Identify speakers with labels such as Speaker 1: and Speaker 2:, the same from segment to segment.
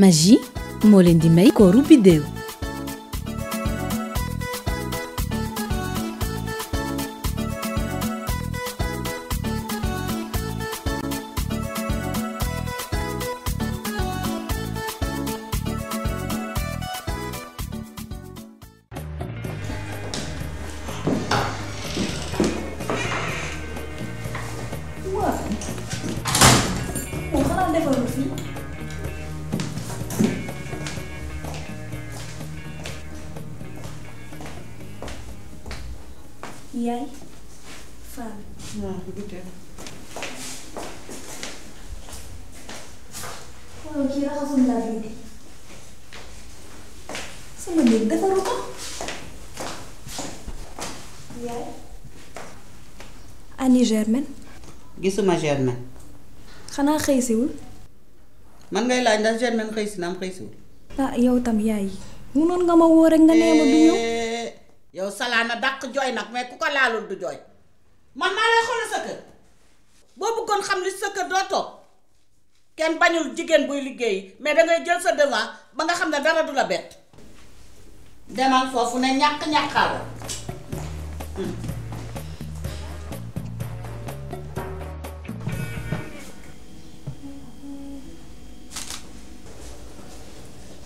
Speaker 1: Magie moo leen di may kooru biddéew.
Speaker 2: yaay Fall.
Speaker 3: waaw guddi.
Speaker 2: waaw kii raxasul laa bi sama néeg defaru ko. yaay. ani Germaine.
Speaker 3: gisuma Germaine.
Speaker 2: xanaa xëysiwul.
Speaker 3: man ngay laaj ndax Germaine xëy si na am xëysiwul.
Speaker 2: ah yow tam yaay munoon nga ma woo rek nga nee ma du ñëw.
Speaker 3: yow salaana dàq jooy nag mais ku ko laalul du jooy man maa lay xoolal sa kër boo bëggoon xam li sa kër doo toog kenn bañul jigéen buy liggéey mais dangay jël sa devant ba nga xam ne dara du la bett demal foofu ne ñàkk-ñàkkaal la.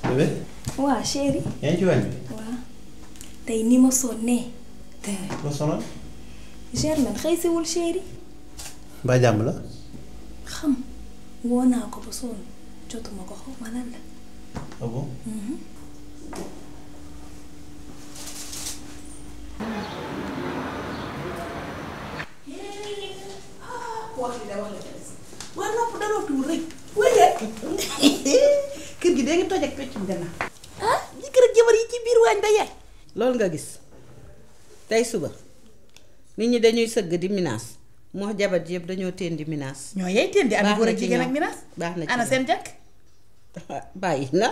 Speaker 4: bébé.
Speaker 2: waa chéri.
Speaker 4: yaa ngi ci wàññi.
Speaker 2: waaw tey ni ma sonnee.
Speaker 4: ma sonal.
Speaker 2: Germaine xëysiwul chéri.
Speaker 4: mbaa jàmm la.
Speaker 2: xam woo naa ko ba sonn jotuma ko xaw ma lan la.
Speaker 4: ah bon.
Speaker 3: wax li de wax la des waaye nopp daloo tuur rek waaye kër gi dee ngi toj ak peccum gannaaw ah jëkkër ak jabar yi ci biir waañ ba yaay loolu nga gis tey suba nit ñi dañuy sëgg di minaas moo jabar ji yëpp dañoo teen di minaas
Speaker 5: ñoo yey teen di am góor ak
Speaker 3: ci
Speaker 5: jigéen
Speaker 3: ñoom.
Speaker 5: ak minaas
Speaker 3: baax na ci
Speaker 5: ana
Speaker 3: ñoom.
Speaker 5: seen jàkk
Speaker 3: bàyyi na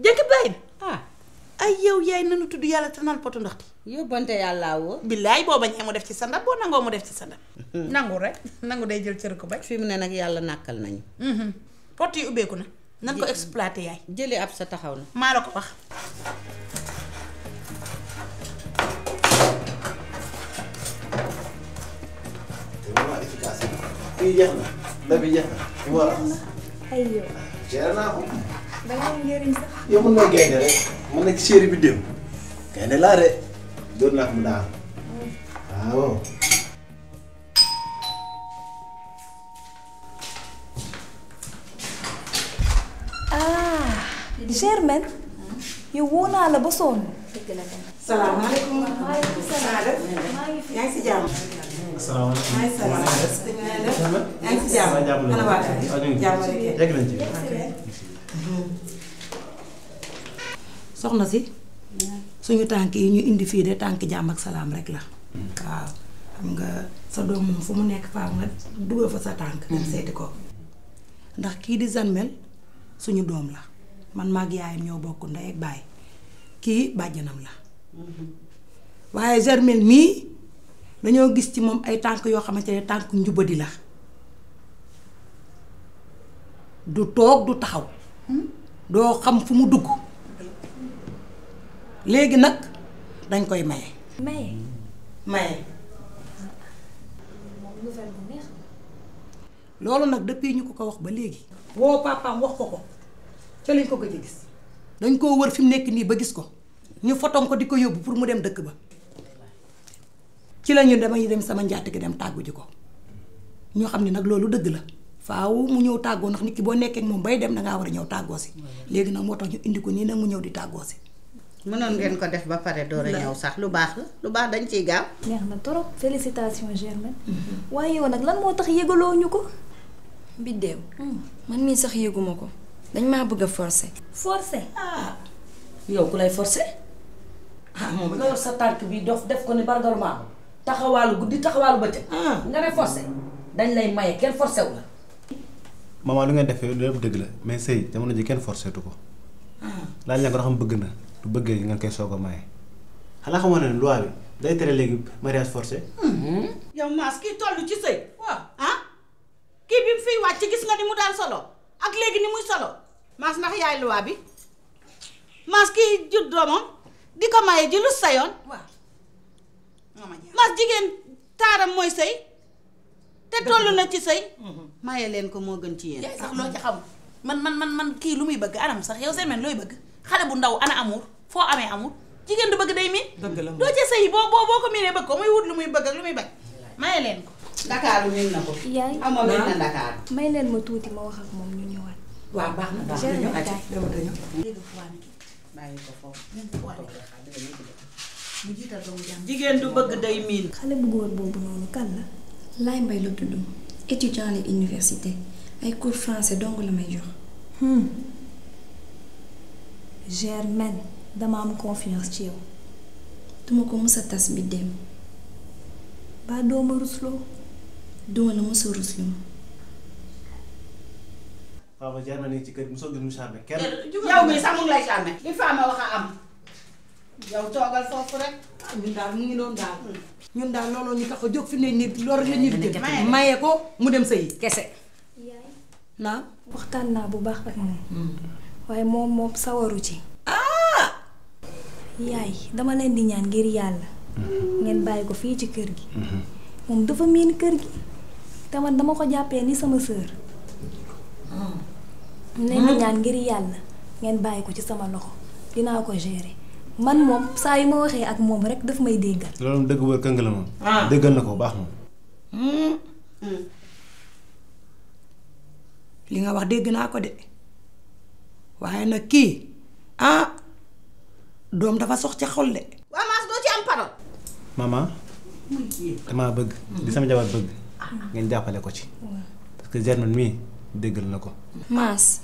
Speaker 5: jàkk bàyyi na
Speaker 3: ah
Speaker 5: ay yow yaay nanu tudd yàlla te naan potu ndox ti
Speaker 3: yóbbante yàllaa woo
Speaker 5: billaay boo bañee mu def ci sa ndab boo nangoo mu def ci sa ndab nangu rek nangu day jël cër ko bañ
Speaker 3: fi mu ne nag yàlla nàkkal nañu
Speaker 5: pot yi ubbeeku na nan ko exploité yaay
Speaker 3: jëli ab sa taxaw na
Speaker 5: maa la ko wax
Speaker 4: c'est vraiment efficace. kii jeex na. ndab bi jeex na. fi mu war a raxas.
Speaker 2: ay yow
Speaker 4: géré naa ko.
Speaker 2: danga am njëriñ sax.
Speaker 4: yow mën nga gaynde rek. mën na ci chéri bi démb. gaynde laa de. doon naa ko mu daal. waaw.
Speaker 2: ah Germaine. yow woo naa la ba sonn.
Speaker 5: salaamaaleykum
Speaker 2: maaleykum salaam. maa ngi fi.
Speaker 5: yaa ngi si jàmm
Speaker 4: asalaamaaleykum.
Speaker 5: maa ngi salaam yaa ngi si jàmm
Speaker 4: jàmm la.
Speaker 5: ana waa
Speaker 4: waaw ñu ngi
Speaker 5: jàmm rek
Speaker 4: yegg nañ ci.
Speaker 5: soxna si suñu tànk yi ñu indi fii de tànk jàmm ak salaam rek la waaw xam nga sa doom moom fu mu nekk faaw nga dugal fa sa tànk dem seeti ko ndax kii di Germaine suñu doom la man maag yaayam ñoo bokk ndey ak baay kii bàjjanam la waaye Germaine mii dañoo gis ci moom ay tànk yoo xamante ne tànk njubadi la du toog du taxaw doo xam fu mu dugg léegi nag dañ koy maye
Speaker 2: mais
Speaker 5: maye
Speaker 2: moom nouvelle bu neex.
Speaker 5: loolu nag depuis ñu ko wax ba léegi woo papaam wax ko ca lañ ko gëj a gis dañ koo wër fi mu nekk nii ba gis ko ñu fotom ko di ko yóbbu pour mu dem dëkk ba ci la ñu damay dem sama njaatige dem tàggu ji ko ñoo xam ne nag loolu dëgg la faaw mu ñëw tàggoo ndax nit ki boo nekkee ak moom bay dem dangaa war a ñëw tàggoo si léegi nag moo tax ñu indi ko nii nag mu ñëw di tàggoo si
Speaker 3: mënoon ngeen ko def ba pare door a ñëw sax lu baax la lu baax dañ ciy gaaw
Speaker 2: neex na trop félicitations Germaine. waaye yow nag lan moo tax yëgaloo ñu ko.
Speaker 6: Biddéew man mii sax yëguma ko dañ maa bëgg a forcer.
Speaker 2: forcé.
Speaker 5: ah yow ku lay forcé ah moom nga yor sa tànk bi dof def ko ni bargalu maamu taxawaalu guddi taxawaalu bëccëg nga ne forcé dañ lay maye kenn forcé wu la
Speaker 4: maman lu ngeen defee loolu lépp dëgg la mais sëy jamono ji kenn forcé tu ko. laaj na ko xam bëgg na du bëggee ngeen koy soog a maye. xanaa xamoon na ne loi bi day tere léegi mariage forcé.
Speaker 3: yow maas kii toll ci sëy waaw ah kii bi mu fiy wàcc gis nga ni mu daan solo ak léegi ni muy solo maas ndax yaay luwaa bi maas kii jur doomam di ko maye ji lu sayoon
Speaker 5: waaw
Speaker 3: maas jigéen taaram mooy sëy te toll na ci sëy maye leen ko moo gën ci yéen
Speaker 7: yaay sax loo ci xam man kii lu muy bëgg anam sax yow seen looy bëgg xale bu ndaw ana amour foo amee amour jigéen du bëgg day miin doo ca sëy boo ko miinee bëgg ko muy wut lu muy bëgg ak lu muy bañ maye leen ko
Speaker 3: Dakar miin na ko
Speaker 2: yaay
Speaker 3: am ma miin na Dakar
Speaker 2: may leen ma tuuti ma wax ak moom ñu ñëwaat.
Speaker 5: waaw baax na baax na ñëw acca dama dañu
Speaker 3: bàyyi ko foofu jigéen du bëgg day miin
Speaker 2: xale bu góor boobu noonu kan la.
Speaker 6: Laay Mbay la tudd étudiant à l'université ay cours français dong la may jox.
Speaker 2: Germaine dama am confiance ci yow.
Speaker 6: duma ko mës a tas bi dem
Speaker 2: ba dooma rusloo.
Speaker 6: duma la mës a ruslu.
Speaker 4: waaw ba Germaine nii ci kër gi mosoo gis mu charmé kenn.
Speaker 3: yow mii sax mu ngi lay charmé li faama wax a am yow toogal foofu rek
Speaker 5: ñun daal mu ngi doon daal ñun daal looloo ñu tax a jóg fi ne nit loolu la ñuy def maye ko mu dem sëyi kese
Speaker 2: yaay
Speaker 5: naam
Speaker 2: waxtaan naa bu baax ak moom. waaye moom sawaru ci. yaay dama leen di ñaan ngir yàlla. ngeen bàyyi ko fii ci kër gi. moom dafa miin kër gi. te man dama ko jàppee ni sama sœur. leen di ñaan ngir yàlla ngeen bàyyi ko ci sama loxo dinaa ko gérer man moom saa yu ma waxee ak moom rek daf may déggal.
Speaker 4: loolu moom dëgg wër këng la moom. déggal na ko bu baax moom.
Speaker 5: li nga wax dégg naa ko de waaye nag kii doom dafa sox ca xol de.
Speaker 3: waa maas doo ci am parole
Speaker 4: maman damaa bëgg di sama jabar bëgg ngeen jàppale ko ci parce que Germaine mii déggal na ko.
Speaker 6: Maas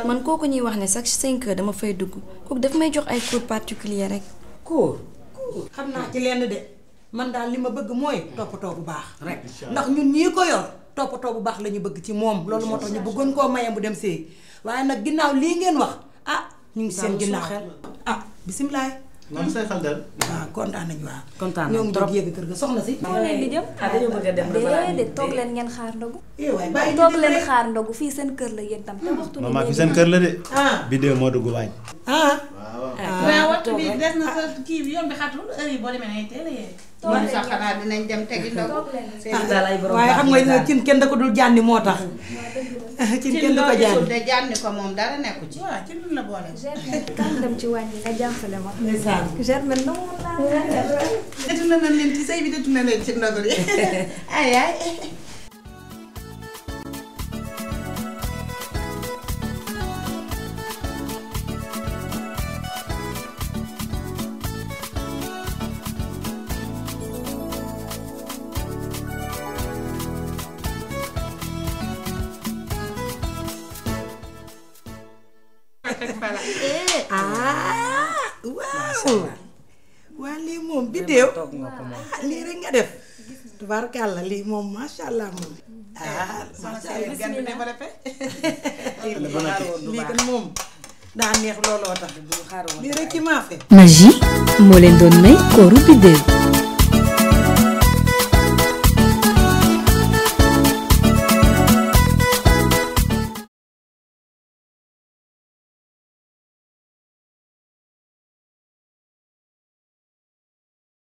Speaker 6: man kooku ñuy wax ne chaque 5 heures dama fay dugg kooku daf may jox ay cours particulier rek.
Speaker 5: cours xam naa ci lenn de man daal li ma bëgg mooy toppatoo bu baax rek ndax ñun ñii ko yor toppatoo bu baax la ñu bëgg ci moom loolu moo tax ñu bëggoon koo maye mu dem sëy waaye nag ginnaaw lii ngeen wax ñu ngi seen ginnaaw bisimilah.
Speaker 4: man say xel dal.
Speaker 5: waaw kontaan nañu waaw.
Speaker 7: kontaan
Speaker 5: ñoo ngi jóg yéeg kër ga soxna si.
Speaker 2: foo leen di jëm.
Speaker 7: dañoo bëgg a dem
Speaker 2: déedéet toog leen ngeen xaar ndogu.
Speaker 5: bàyyi
Speaker 2: toog leen xaar ndogu fii seen kër la yéen tam te waxtu bi
Speaker 4: maman fi seen kër la de. bidéo moo dugg waañ.
Speaker 3: waaw waxtu bi des na sa kii bi yoon bi xatul heure yi boo demee nay teel a yee ñun sax xanaa dinañ dem tegi ndogu
Speaker 5: waaye xam nga cin kenn da ko dul jànni moo tax. cin kenn du ko jànni
Speaker 3: de jànni ko moom dara nekku ci waaw ci nun la boole
Speaker 2: Germaine kan dem ci wàññi nga jàppale ma.
Speaker 5: ndeysaan
Speaker 2: Germaine na moom laa
Speaker 3: detu na leen ci sëy bi detu na leen ci ndogu li ay ay
Speaker 5: waaw waa lii moom bidéew lii rek nga def tubaarkàlla lii moom masha allah moom masha allah lii kan moom daa neex looloo tax lii rek ci maafe
Speaker 1: Magie moo leen doon may kooru Biddew.